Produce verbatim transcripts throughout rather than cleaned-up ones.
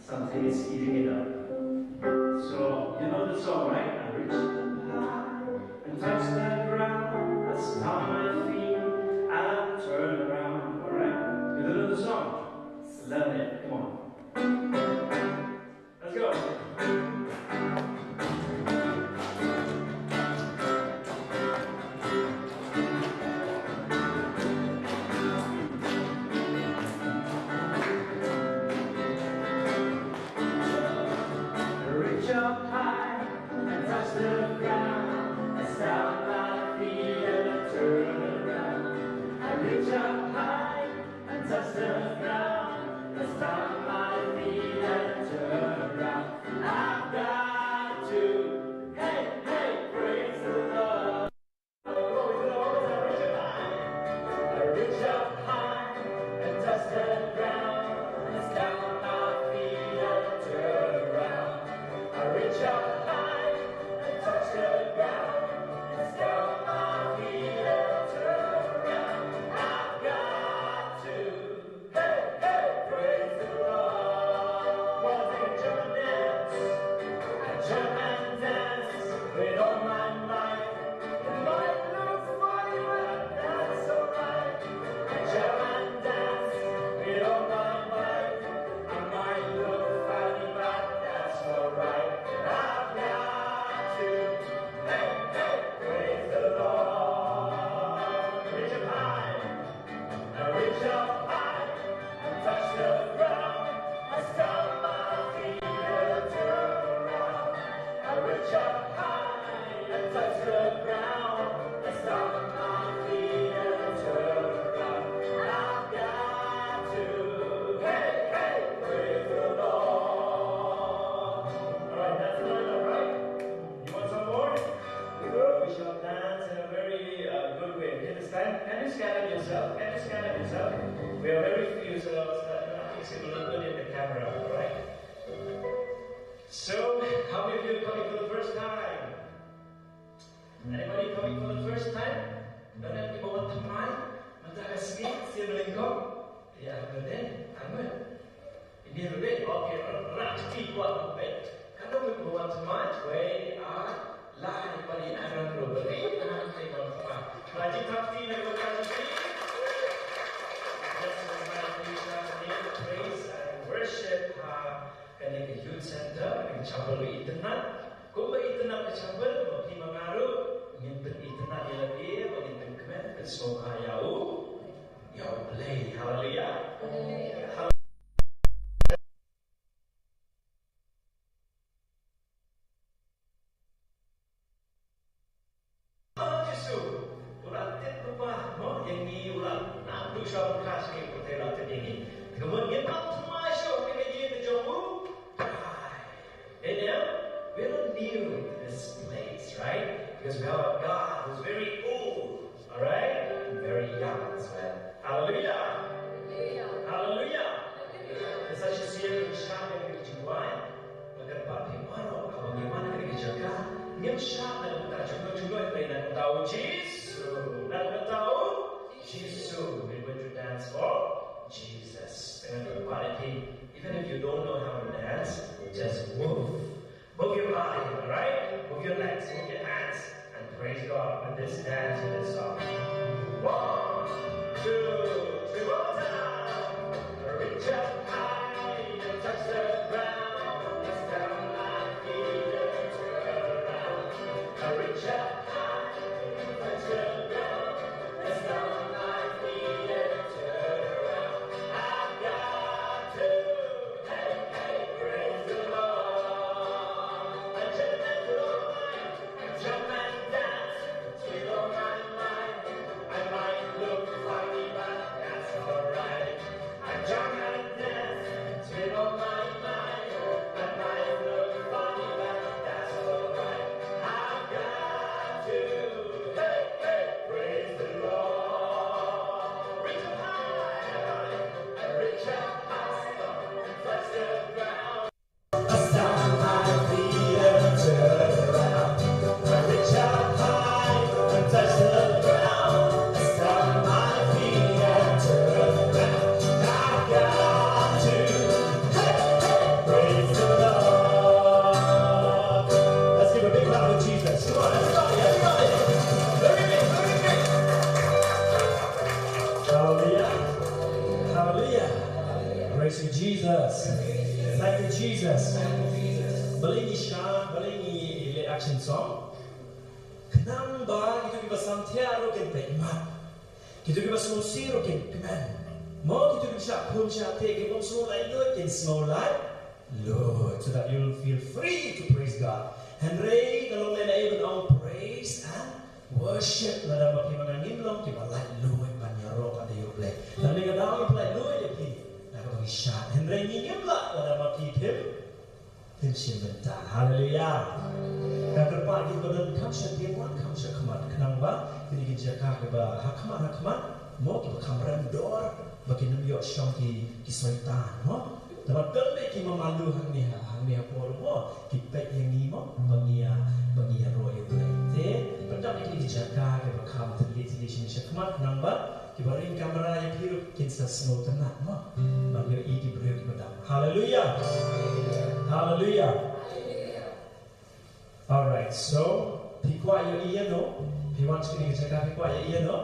Something is eating it up. So, you know the song, right? I reach up high and touch the ground. I stomp my feet and turn around. All right? You know the song? Learn it. Come on. Let's go. Reach up high and touch the ground. I stomp my feet and I turn around. I reach up high and touch the ground. I stomp my feet and turn around. I've got to, hey, hey, praise the Lord. Glory to the Lord, I reach up high. I reach up high and touch the ground. I stomp my feet and turn around. I reach up high and touch the ground. I stomp my feet and turn around. I've got to, hey, hey, praise the Lord. Wanna take a German dance? A German dance with all my might. It might look funny, but that's alright. A German dance with all my might. I might look funny, but that's alright. I've got to, hey, hey, praise the Lord. Reach up high. I reach up high and touch the ground. I stomp my feet and turn around. I reach up high and touch the ground. I stomp my feet and turn around. I've got to, hey, hey, praise the Lord. All right, that's enough, right? You want some more? We shall dance in a very uh, good way. Okay, this time, can you stand up yourself? Can you stand up yourself? We are very few, so it's not, not visible good in the camera, all right? So, how many of you are coming for the first time? Anybody coming for the first time? Don, ngi ba wan thymmai mynta ka sngi, sien ryngkong. Ïa, ngan dei, ngan. Ini ruh dei, okay, rah kti kwah ban peit. Katno ngi ba wan thymmai, wei, ar, lai, bad ïa arngut ruh, bad ïa arngut te wan thymmai. Ba ji kti na ka kti. Let's invite you to praise and worship, uh, kane ka youth center, kane ka chapel ba itynnad. Kumba itynnad ka chapel, ba phi ma nga ruh ngin pynitynnad ïa lade, ba ngin pynkmen pynsngewbha ïa u, ïa U Blei. Haleluia. Haleluia. Ah, Jisu, u la tip lypa, mo, ïa ngi, u la nang duh shuwa ban kha sha ngi, u la tip ïa ngi. Te ka mut ngim nang thymmai shuh ïa ka ïing ka jong u Trai. Amen. We're not new to this place, right? Because we have a God who's very old, all right? And very young as well. Hallelujah. Hallelujah. Te sa shisien ngin shah ïa ka jingduwai. Bad kyrpad ïa phi baroh haba ngi wan ha kane ka jaka, ngin shah na ka bynta jong u, jong u, hynrei na ka bynta u Jisu, na ka bynta u Jisu. We're going to dance for Jesus. Te ngan kyrpad ïa phi, even if you don't know how to dance, just move. Move your body, all right? Move your legs, move your hands, and praise God with this dance, with this song. One, two, three, one more time. Reach up high and touch the ground. Stomp my feet and turn around. Reach up high and touch the ground. Stomp my feet and turn around. I've got to, hey, hey, praise the Lord. A German dance, a German dance, with all my might. I might look funny, but Thank you, Jesus. Balei ngi shad, balei ngi leh action song? Khnang ba kito kiba samthiah ruh kin peit mat. Kito kiba sngewsih ruh kin kmen. Mo kito kiba shah khum shah theh, kiba sngewlait lut kin sngewlait lut. So that you'll feel free to praise God. Hynrei ka long leh na ei ban ong praise and worship, lada ma phi ma nga ngim long kiba lait luid ban ïaroh ban ïa U Blei. Lada ka dang ïa phi lait luid ïa phi, na kaba ngi shad. Hynrei ngi ngim lah lada ma phi phim, phim shim bynta. Haleluya. Ka kyrpad ïa ki ba don kham sha tieng wan kham sha khmat, khnang ba kine ki jaka kiba ha khmat ha khmat mo kiba kham rem dor, ba kin ym ïoh shong ki, ki soitan mo. Te ba don beit ki mamalu hangne ha, hangne ha por mo, ki peit ïa ngi mo, ba ngi ïa, ba ngi ïaroh ïa U Blei. Te pyndap ïa kine ki jaka kiba kham thylli thylli shane shakhmat, khnang ba kiba ring kamra ïa phi ruh kin sa sngewtynnat mo, ban ïohi ki briew kiba dang. Haleluya. Haleluya. Alright, so phi kwah ïohi ïano? Phi wan sha kane ka jaka, phi kwah ïohi ïano?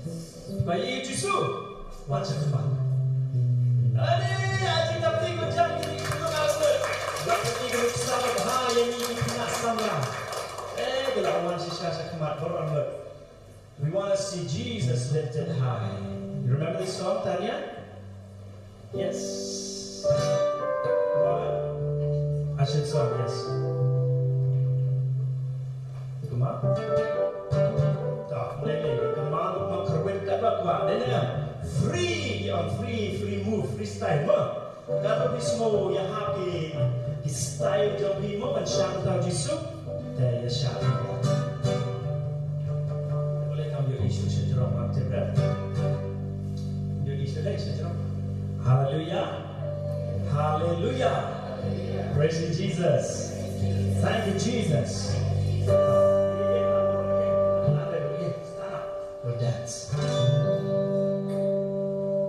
Phi kwah ïohi Jisu? Wan sha khmat. Ade, aji, tap ti ko jam ni, ko na ko. Ba ko ni ko sa ba ha ïa ni ki na samla. Eh, ko la wan sha sha khmat, bor amut. We want to see Jesus lifted high. You remember this song, Tanya? Yes. Come on. Ashen song, yes. Come on. Ah, lei, lei, come on, ma kyrwit kat ba kwah. Lei, lei. Free, on free, free move, freestyle, ma. Katba phi sngew ïa hap ki, ki style jong phi mo ban shang tau Jisu. Te ïa shah phi ïa. Balei kam ïohi shuh sha jrong, lam tip rat. Ïohi shuh dei sha jrong. Hallelujah. Hallelujah. Praise you, Jesus. Thank you, Jesus. Stand up. We'll dance.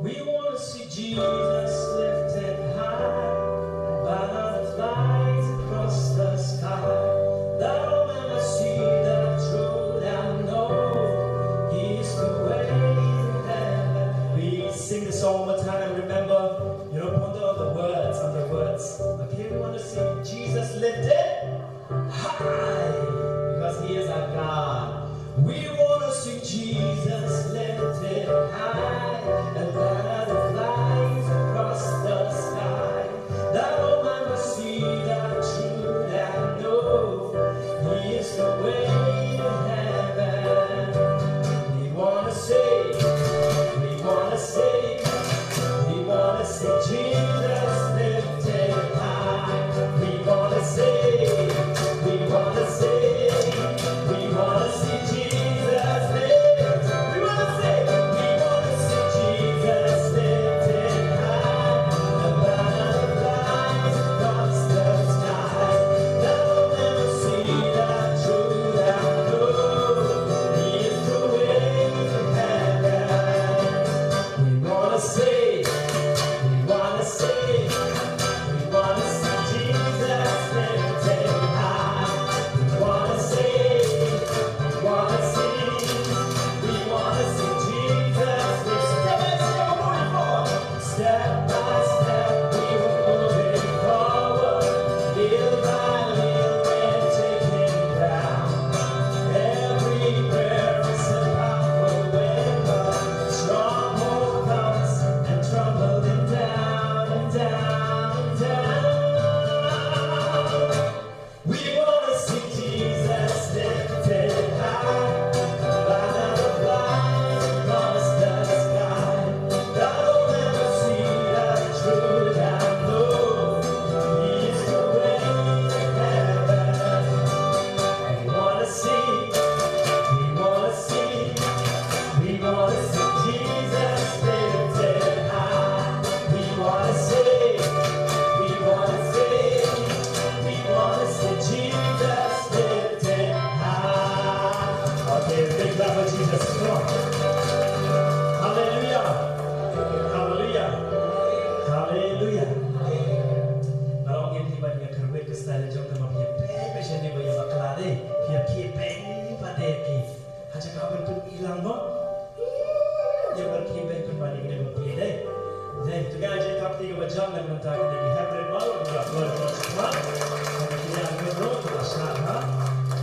We want to see Jesus lifted high, and butterflies across the sky. That all men may see the truth and know He is the way to heaven. We sing the song one more time and remember, you know, ponder on the words, on the words. Okay, we want to see Jesus lifted high, because He is our God. We want to see Jesus lifted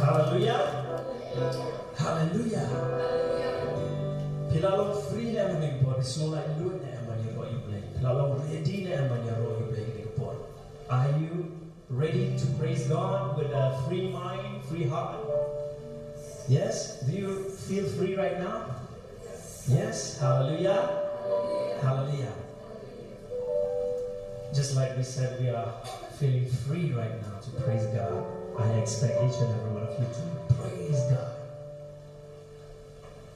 Hallelujah. Hallelujah. Phi la long free ne em ha kane ka por? Phi sngewlait lut ne em ban ïaroh ïa U Blei? Phi la long ready ne em ban ïaroh ïa U Blei ha kane ka por? Are you ready to praise God with a free mind, free heart? Yes? Do you feel free right now? Yes? Hallelujah. Hallelujah. Just like we said, we are feeling free right now to praise God. I expect each and every one of you to praise God.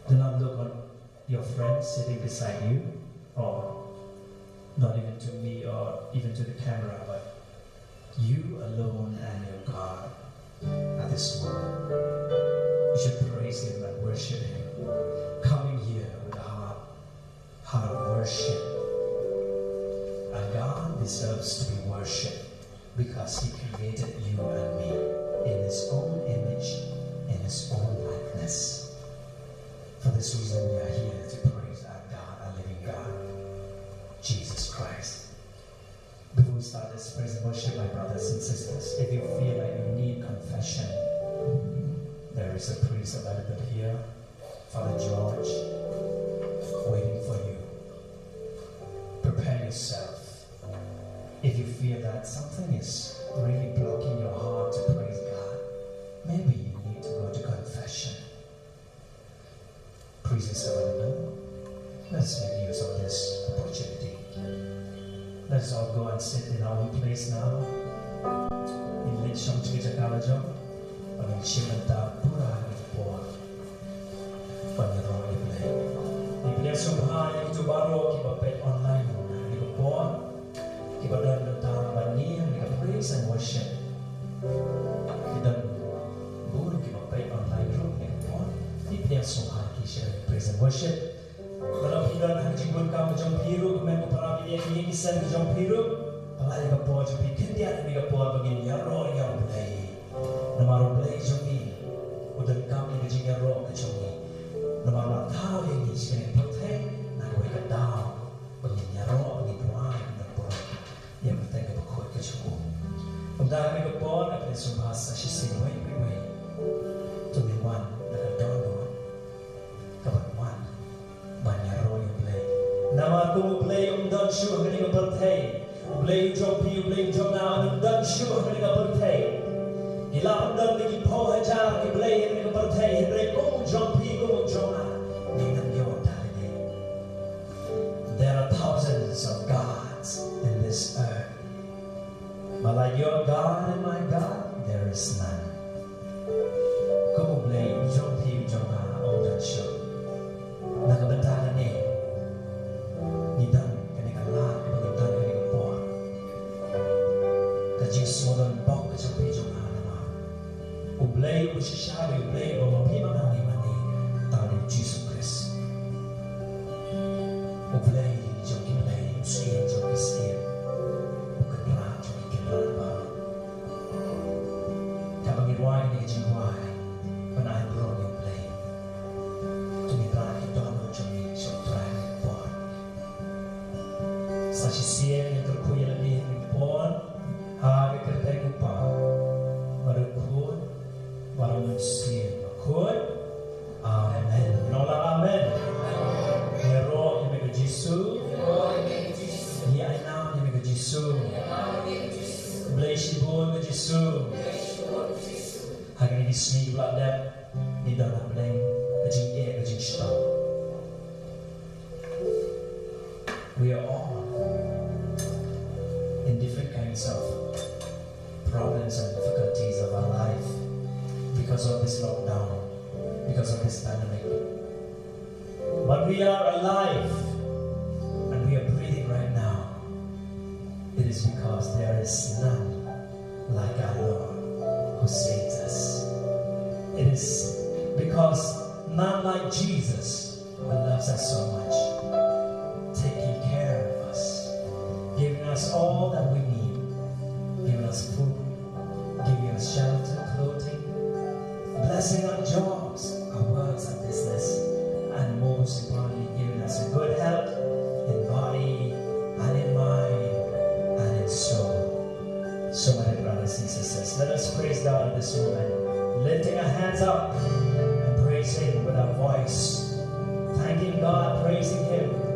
Do not look on your friends sitting beside you, or not even to me or even to the camera, but you alone and your God at this moment. You should praise Him and worship Him. Coming here with a heart, heart of worship. And God deserves to be worshipped because He created you and me in His own image, in His own likeness. For this reason, we are here to praise our God, our living God, Jesus Christ. Before we start this praise and worship, my brothers and sisters, if you feel like you need confession, there is a priest available here, Father George, waiting for you. Prepare yourself. If you feel that something is really blocking your heart to praise God, maybe you need to go to confession. Priests are available. Let's make use of this opportunity. Let's all go and sit in our own place now. Ngin leit shong sha ka jaka la jong, bad ngin shim bynta pura ha kane ka por ban ïaroh ïa U Blei. Ngin pdiang sngewbha ïa kito baroh kiba peit online ha kane ka por, kiba don bynta ban ïa kane ka praise and worship. Ki don bun kiba peit online ruh ha kane ka por. Ngin pdiang sngewbha ïa ki sha praise and worship. Lada phi don ha ka jingbun kam ka jong phi ruh, kmen ko para bangeit, ki ïing ki sem ki jong phi ruh, pynlait ïa ka por jong phi khyndiat ha kane ka por ba ngin ïaroh ïa U Blei. Namar U Blei jong ngi u donkam ïa ka jingïaroh ka jong ngi. Namar u la thaw ïa ngi sha kane ka pyrthei na kawei ka daw ba ngin ïaroh, ngin duwai, ngin burom ïa ka kyrteng kaba khuid ka jong u. Kumta ha kane ka por nga pdiang sngewbha sa shisien wei pa wei to ngin wan da ka dohnud kaban wan ban ïaroh ïa U Blei. Namar kum U Blei um don shuh ha kane ka pyrthei, U Blei u jong phi, U Blei u jong nga, um don shuh ha kane ka pyrthei. Ki la pyndon da ki phew hajar ki blei ha kane ka pyrthei, hynrei kum u jong phi, kum u jong nga, ngim ïoh da lade. There are thousands of gods in this earth. But like your God and my God, there is none. Kum U Blei u jong phi u jong nga um don shuh. Na ka bynta kane ngi don kane ka lad ba ngi don kane ka por. Ka jingsngewdon bok ka jong phi jong nga namar U Blei uba shisha, U Blei uba ma phi ma nga ngi mane, tang u Jisu Khrist. U Blei jong ki blei, u Syiem jong ki syiem, u Kynrad jong ki kynrad baroh. Kaba ngi rwai kane ka jingrwai ban ai burom ïa U Blei, to ngin rah ki dohnud jong ngi sha U Trai ha kane ka por. Sa shisien ngin kyrkhu ïa lade ha kane ka por. Ha ka kyrteng u Kpa bad u Khun bad u Mynsiem Bakhuid. Amen. Ngi ong lang amen. Ïaroh ïa me ko Jisu. Ïa ainam ïa me ko Jisu. Blei shibun ko Jisu. Ha kine ki sngi kiba la dep ngi don ha bneng ka jingeh ka jingshitom. We are all in different kinds of problems and difficulties of our life because of this lockdown, because of this pandemic. But we are alive and we are breathing right now. It is because there is none like our Lord who saves us. It is because none like Jesus who loves us so much, taking care of us, giving us all that we need, giving us food, giving us shelter, clothing, blessing our jobs, our works, our business, and most importantly, giving us a good health in body and in mind and So, my dear brothers and sisters, let us praise God at this moment, lifting our hands up and praising with our voice, thanking God, praising Him.